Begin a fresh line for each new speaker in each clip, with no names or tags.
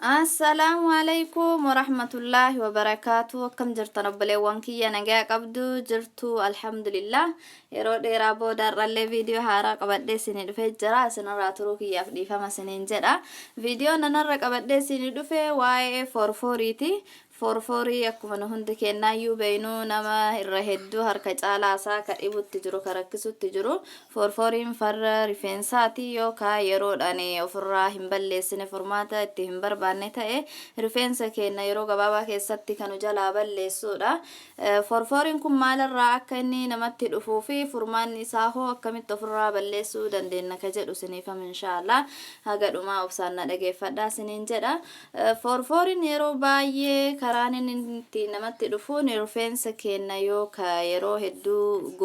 Assalaamu alaikum warahmatullaahi wabarakaatu. Akkam jirtan obboleewwan kiyya? Nagaa qabdu jirtu? Alhamdulillah, yeroo dheeraa booda har'allee viidiyoo haaraa qabadhee isinii dhufee jira. Isinirraa turuu kiyyaaf dhiifama isiniin jedha. Viidiyoo nanarra qabadhee isinii dhufe waa'ee forforiiti. Forforii akkuma nu hundi kennaayyuu beeynu, nama irra hedduu harka caalaa isaa ka dhibutti jiru, ka rakkisutti jiru. Forforiin farra rifeensaati. Yoo ka yeroodhaan ofirraa hin balleessine, furmaata itti hin barbaanne ta'e, rifeensa keenya yeroo gabaabaa keessatti kan nu jalaa balleessuudha. Forforiin kun maalirraa akka inni namatti dhufuu fi furmaanni isaa hoo akkamitti ofirraa balleessuu dandeenya ka jedhu isiniifam. Inshaallah haga dhumaa obsaan na dhageeffadhaa isiniin jedha. Forforiin yeroo baay'ee karaan inni ittiin namatti dhufuun rifeensa keenya yoo ka yeroo hedduu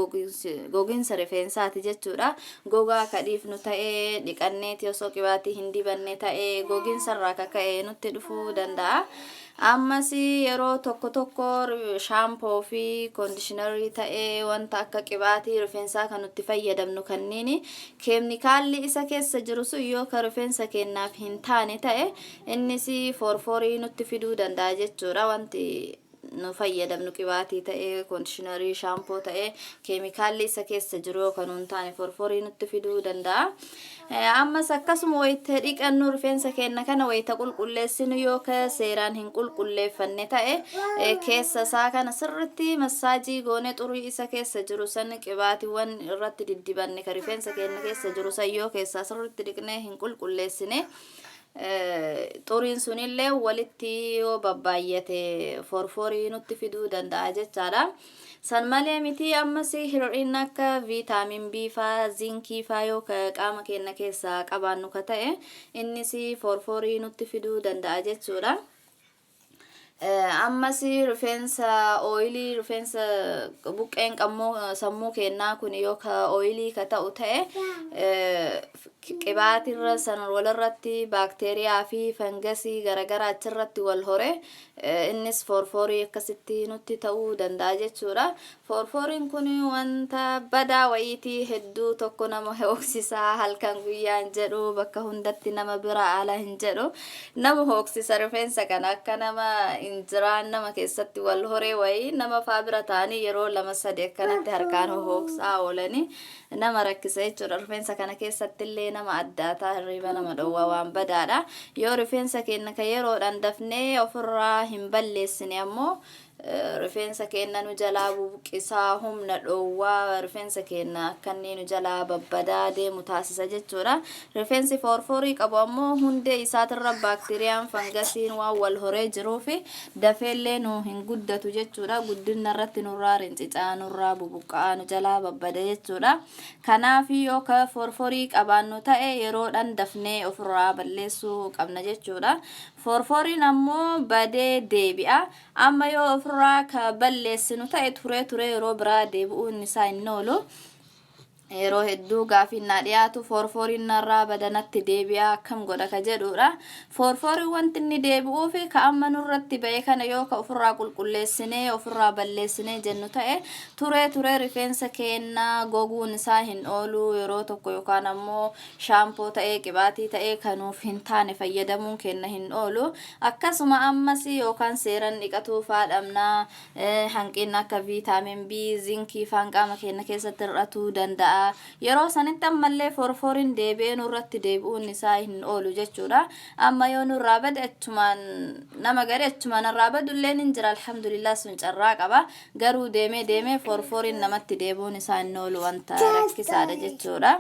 gogiinsa rifeensaati jechuudha. Gogaa ka dhiifnu ta'ee, dhiqanneeti osoo qibaatii hin dibanne ta'ee, gogiinsa irraa ka ka'e nutti dhufuu danda'a. Ammas yeroo tokko tokko shaampoo fi conditioner ta'ee, wanta akka qibaatii rifeensaa kan nutti fayyadamnu kanneen keemikaalli isa keessa jiru sun yoo ka rifeensa keenyaaf hin taane ta'e, innis forforii nutti fiduu danda'a jechuudha. Wanti nu fayyadamnu, qibaatii ta'ee, conditioner, shaampoo ta'ee, keemikaalli isa keessa jiru yoo kan hin taane, forforii nutti fiduu danda'a. Ammas akkasuma wayita dhiqannu, rifeensa keenya kana wayita qulqulleessinu, yoo ka seeraan hin qulqulleeffanne ta'e, keessa isaa kana sirritti massage goone xurii isa keessa jiru san, qibaatiiwwan irratti diddibanne ka rifeensa keenya keessa jiru san yoo keessaa sirritti dhiqnee hin qulqulleessine, xuriin sunillee walitti yoo babbaay'ate forforii nutti fiduu danda'a jechaadha. San malee miti, ammas hir'ina akka vitamin B faa, zinkii faa yoo qaama keenya keessaa qabaannu ka ta'e, innis forforii nutti fiduu danda'a jechuudha. Ammas rifeensa oily, rifeensa buqqeen qammoo sammuu keenyaa kun yoo ka oily ka ta'u ta'e, qibaatirra san walirratti baakteeriyaa fi fangasii garaagaraa achirratti wal hore, innis forforii akkasitti nutti ta'uu danda'a jechuudha. Forforiin kun wanta badaa wayiitii, hedduu tokko nama hooksisaa, halkan guyyaan jedhu, bakka hundatti nama bira ala hin jedhu, nama hooksisa. Rifeensa kana akka nama injiraan nama keessatti wal horee wayii, nama faa bira ta'anii yeroo lama sadi akkanatti harkaan hooksaa oolanii nama rakkisa jechuudha. Rifeensa kana keessatti illee nama addaataa, hirriba nama dhowwaa, waan badaadha. Yoo rifeensa keenya ka yeroodhaan dafnee ofirraa hin balleessine ammoo, rifeensa keenya nu jalaa bubuqqisaa, humna dhoowwaa, rifeensa keenya akka inni nu jalaa babbadaa deemu taasisa jechuudha. Rifeensi forforii qabu ammoo hundee isaatirra baakteeriyaan, fangasiin waan wal horee jiruuf, dafeellee nu hin guddatu jechuudha. Guddina irratti nurraa rincicaa, nurraa bubuqqa'aa, nu jalaa babbada jechuudha. Kanaaf yoo ka forforii qabaannu ta'e, yeroodhaan dafnee ofirraa balleessuu qabna jechuudha. Forforiin ammoo badee deebi'a. Amma yoo ofirraa ka balleessinu ta'e, turee turee yeroo biraa deebi'uun isaa hin oolu. Yeroo hedduu gaafiin naa dhiyaatu, forforiin narraa badanatti deebi'a, akkam godha ka jedhudha. Forforiin wanti inni deebi'uuf, ka amma nurratti ba'e kana yoo ka ofirraa qulqulleessinee ofirraa balleessinee jennu ta'e, turee turee rifeensa keenya goguun isaa hin oolu. Yeroo tokko yookaan ammoo shaampoo ta'ee, qibaatii ta'ee kanuuf hin taane fayyadamuun keenya hin oolu. Akkasuma ammas yookaan seeran dhiqatuu faa dhabnaa, hanqinni akka vitamin B, zinkii faan qaama keenya keessatti hir'atuu danda'a. Yeroo sanitti ammallee forforiin deebi'ee nurratti deebi'uun isaa hin oolu jechuudha. Amma yoo nurraa bade, achumaan nama gari achumaan irraa badu illee ni jira, alhamdulillah, sun carraa qaba. Garuu deemee deemee forforiin namatti deebi'uun isaa hin oolu, wanta rakkisaadha jechuudha.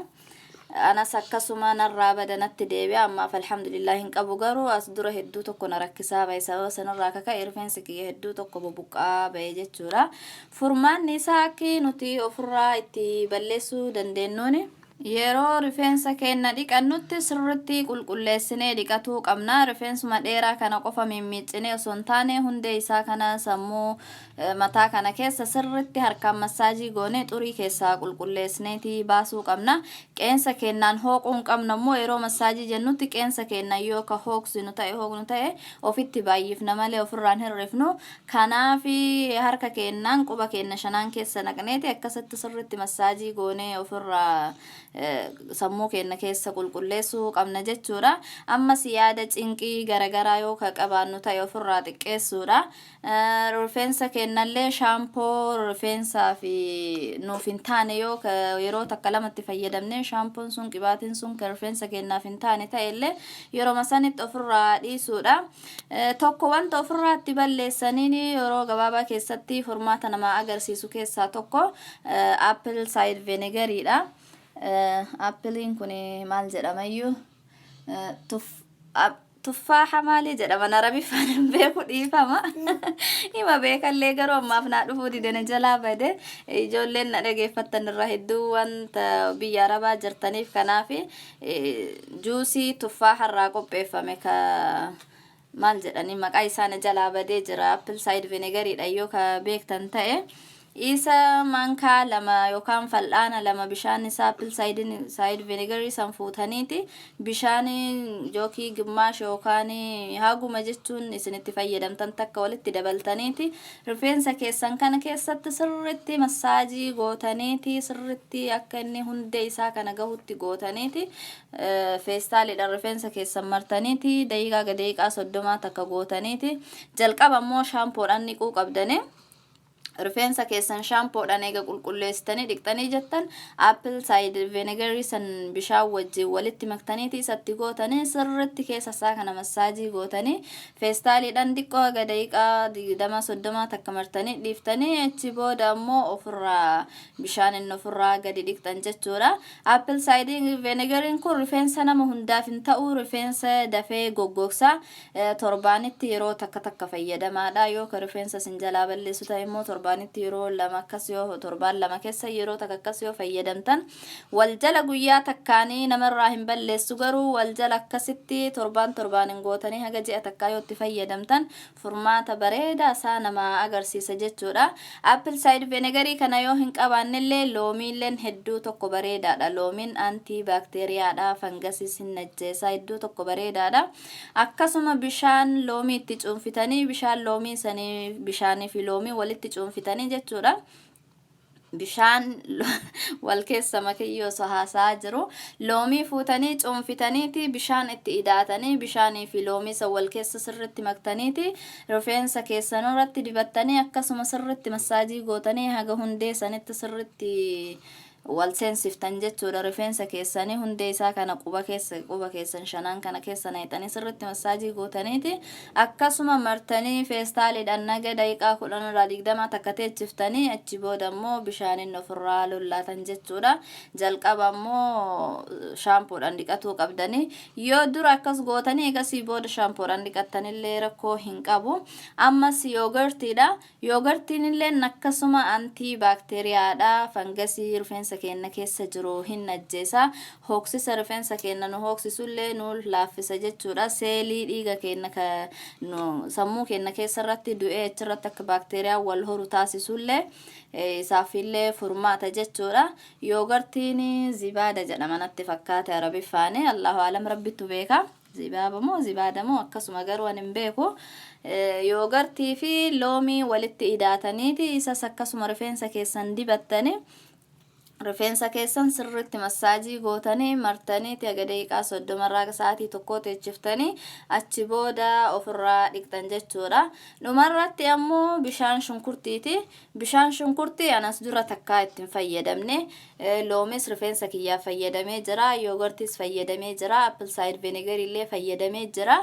Anas akkasuma narraa badanatti deebi'a. Ammaaf alhamdulillah hin qabu, garuu as dura hedduu tokko na rakkisaa bahe. Sababa sanarraa kaka'e rifeensi kiyya hedduu tokko bubuqqaa bahe jechuudha. Furmaanni isaa akki nuti ofirraa itti balleessuu dandeenyuuni, yeroo rifeensa keenya dhiqannutti sirritti qulqulleessinee dhiqatuu qabna. Rifeensuma dheeraa kana qofa mimmiiccinee osoo hin taane, hundee isaa kana, sammuu mataa kana keessa sirritti harkaan massage goonee xurii keessaa qulqulleessineeti baasuu qabna. Qeensa keenyaan hooquu hin qabnu. Ammoo yeroo massage jennutti qeensa keenya yoo ka hooksinu ta'e, hooqnu ta'e, ofitti baay'ifna malee ofirraan hirrifnu. Kanaaf harka keenyaan quba keenya shanaan keessa naqneeti akkasitti sirritti massage goonee ofirraa Sammuu keenya keessa qulqulleessuu qabna jechuudha. Ammas yaada cinqii garagaraa yoo ka qabaannu ta'e ofirraa xiqqeessuudha. Rifeensa keenyallee shaampoo rifeensaa fi nuuf hin taane yoo yeroo takka lamatti fayyadamne, shaampoon sun, qibaatiin sun kan rifeensa keenyaaf hin taane ta'ellee yeroo sanitti ofirraa dhiisuudha. Tokko wanta ofirraatti balleessaniin yeroo gabaabaa keessatti furmaata namaa agarsiisu keessaa tokko apple cider vinegariidha. Appleiin kun maal jedhamayyuu, tuffaaha maalii jedhama? Arabiffaan hin beeku, dhiifama. Hima beekallee garuu ammaaf naa dhufuu didene, jalaa bade. Ijoolleen na dhageeffattan irraa hedduu wanta biyya Arabaa jirtaniif, kanaaf juusii tuffaaha irraa qopheeffame ka maal jedhanii maqaa isaan jalaa badee jira. Apple cider vinegariidha yoo ka beektan ta'e. Isa mankaa 2 yookaan fal'aana 2 bishaan isaa apple cider vinegarii san fuutaniiti bishaan jookii gimmaash yookaan haguma jechuun isinitti fayyadamtan takka walitti dabaltaniiti rifeensa keessan kana keessatti sirritti massage gootaniiti, sirritti akka inni hundee isaa kana gahutti gootaniiti, feestaaliidhaan rifeensa keessan martaniiti daqiiqaa daqiiqaa 30 takka gootaniiti. Jalqaba immoo shaampoodhaan dhiquu qabdanii. Rifeensa keessan shaampoodhaan eega qulqulleessitanii dhiqxanii jettan, apple cider vinegarii san bishaan wajjin walitti maktaniiti isatti gootanii, sirritti keessa isaa kana massage gootanii, feestaaliidhaan xiqqoo haga daqiiqaa 20 30 takka martanii dhiiftanii, achi booda ammoo ofirraa bishaan inni ofirraa gadi dhiqxan jechuudha. Apple cider vinegariin kun rifeensa nama hundaaf hin ta'u, rifeensa dafee goggogsa. Torbaanitti yeroo takka takka fayyadamaadha. Yoo ka rifeensa isin jalaa balleessu ta'e immoo torbaanitti yeroo lama akkas, yoo torbaan 2 keessa yeroo takka akkas yoo fayyadamtan, wal jala guyyaa takkaanii namarraa hin balleessu. Garuu wal jala akkasitti torbaan torbaan hin gootanii haga ji'a takkaa yoo itti fayyadamtan, furmaata bareedaa isaa nama agarsiisa jechuudha. Apple cider vinegarii kana yoo hin qabaannellee loomiilleen hedduu tokko bareedaadha. Loomiin anti bacteriaadha, fungusis hin ajjeesa, hedduu tokko bareedaadha. Akkasuma bishaan loomii itti cuunfitanii, bishaan loomii sanii, bishaanii fi loomii walitti cuunfitanii jechuudha. Bishaan wal keessa makiyyoo osoo haasa'aa jiru, loomii fuutanii cuunfitaniiti bishaan itti idaatanii, bishaanii fi loomii san wal keessa sirritti maktaniiti rifeensa keessan irratti dibattanii, akkasuma sirritti massage gootanii haga hundee sanitti sirritti wal seensiftan jechuudha. Rifeensa keessanii hundee isaa kana quba keessa, quba keessan shanan kana keessa naqxanii sirritti massage gootaniiti akkasuma martanii feestaaliidhaan naga daqiiqaa 10 irraa 20 takka teechiftanii, achi booda immoo bishaaniin ofirraa lollaatan jechuudha. Jalqaba immoo shaampoodhaan dhiqatuu qabdanii. Yoo dura akkas gootanii egasii booda shaampoodhaan dhiqattanillee rakkoo hin qabu. Ammas yogurtiidha. Yogurtiin illee akkasuma anti bacteriaadha. Fungusii rifeensa keenya keessa jiru hin ajjeesa. Hooksisa rifeensa keenya nu hooksisullee nu laaffisa jechuudha. Seelii dhiiga keenya ka nu sammuu keenya keessa irratti du'ee achirratti akka baakteeriyaa wal horu taasisullee isaafillee furmaata jechuudha. Yogurtiin zibaada jedhama natti fakkaate Arabiffaani. Allahu alam, Rabbittu beeka. Zibaaba moo zibaada moo akkasuma, garuu ani hin beeku. Yogurtii fi loomii walitti idaataniiti isas akkasuma rifeensa keessan dibattanii, rifeensa keessan sirriitti massage gootanii martaniiti haga daqiiqaa 30rraa sa'aatii tokkoo teechiftanii, achi booda ofirraa dhiqxan jechuudha. Dhumarratti ammoo bishaan shunkurtiiti. Bishaan shunkurtii anas dura takkaa ittiin fayyadamne. Loomis rifeensa kiyyaaf fayyadamee jira. Yogurtiis fayyadamee jira. Apple cider vinegar illee fayyadamee jira.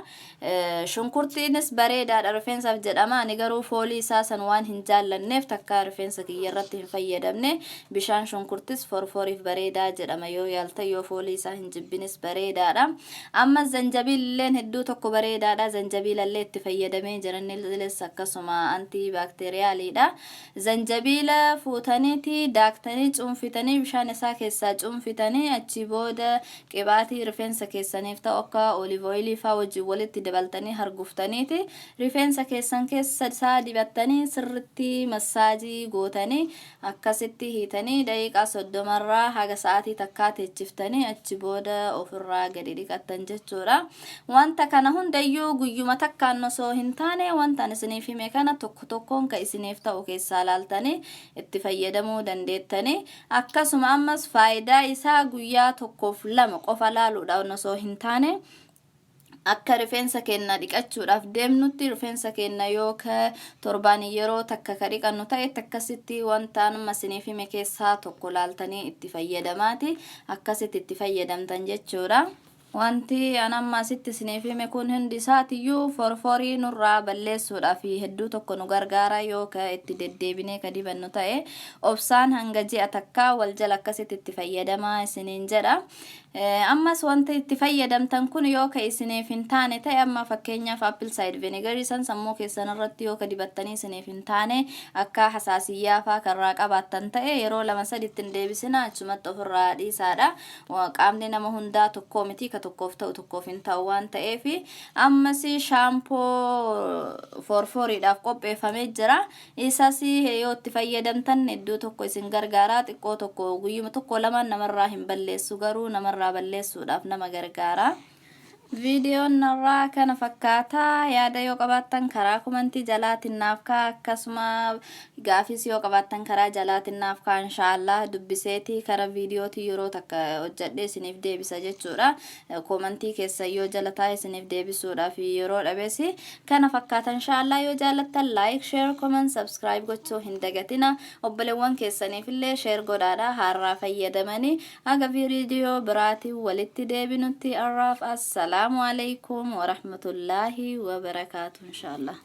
Shunkurtiinis bareedaadha rifeensaaf jedhama. Ani garuu foolii isaa san waan hin jaallanneef takkaa rifeensa kiyya irratti hin fayyadamne. Bishaan shunkurtis forforiif bareedaa jedhama, yoo yaalta, yoo foolii isaa hin jibbinis bareedaadha. Amma zanjabiilleen hedduu tokko bareedaadha. Zanjabiilallee itti fayyadamee jira. Innis akkasuma anti bacterialiidha. Zanjabiila fuutaniiti daaktanii cuunfitanii, bishaan isaa keessaa cuunfitanii, achi booda qibaatii rifeensa keessaniif ta'u akka olive oilii faa wajjin walitti dabaltanii harguftaniiti rifeensa keessan keessa isaa dibattanii, sirritti massage gootanii, akkasitti hiitanii daqiiqaa 30rraa haga sa'aatii takkaa teechiftanii achi booda ofirraa gadi dhiqattan jechuudha. Wanta kana hundayyuu guyyuma takkaan osoo hin taane, wanta ani isiniif hime kana tokko tokkoon ka isiniif ta'u keessaa laaltanii itti fayyadamuu dandeettanii. Akkasuma ammas faayidaa isaa guyyaa tokkoof lama qofa laaluudhaan osoo hin taane, akka rifeensa keenya dhiqachuudhaaf deemnutti, rifeensa keenya yoo ka torbaan yeroo takka ka dhiqannu ta'etti, akkasitti wanta amma isiniif hime keessaa tokko laaltanii itti fayyadamaati akkasitti itti fayyadamtan jechuudha. Wanti an amma asitti isiniif hime kun hundi isaatiyyuu forforii nurraa balleessuudhaaf hedduu tokko nu gargaara. Yoo ka itti deddeebinee ka dibannu ta'e, obsaan hanga ji'a takkaa wal jala akkasitti itti fayyadamaa isiniin jedha. Ammas wanti itti fayyadamtan kun yoo ka isiniif hin taane ta'e, amma fakkeenyaaf apple cider vinegar san sammuu keessan irratti yoo ka dibattanii isiniif hin taane, akka hasaasiyyaa faa karraa qabaattan ta'e, yeroo lama saditti hin deebisina, achumatti ofirraa dhiisaadha. Qaamni nama hundaa tokkoo miti, ka tokkoof ta'u tokkoof hin ta'u waan ta'eef. Ammas shaampoo forforiidhaaf qopheeffamee jira. Isas yoo itti fayyadamtan iddoo tokko isin gargaara. Xiqqoo tokko guyyuma tokko lamaan namarraa hin balleessu, garuu namarraa balleessuudhaaf nama gargaara. Viidiyoon narraa kana fakkaataa. Yaada yoo qabaattan karaa komantii jalaatiin naaf ka'a. Akkasuma gaafis yoo qabaattan karaa jalaatiin naaf ka'a. Inshaallah dubbiseetii karaa viidiyootii yeroo takka hojjedhee isiniif deebisa jechuudha. Komantii keessa yoo jala taa'e isiniif deebisuudhaaf yeroo dhabeesi. Kana fakkaata inshaallah. Yoo jaallattan like, share, comment, subscribe gochuu hin dagatina. Obboleewwan keessaniif illee share godhaadha har'aa fayyadamanii. Haga viidiyoo biraatiin walitti deebinutti har'aaf assalaamu alaikum warahmatullaahi wabarakaatu inshaallah.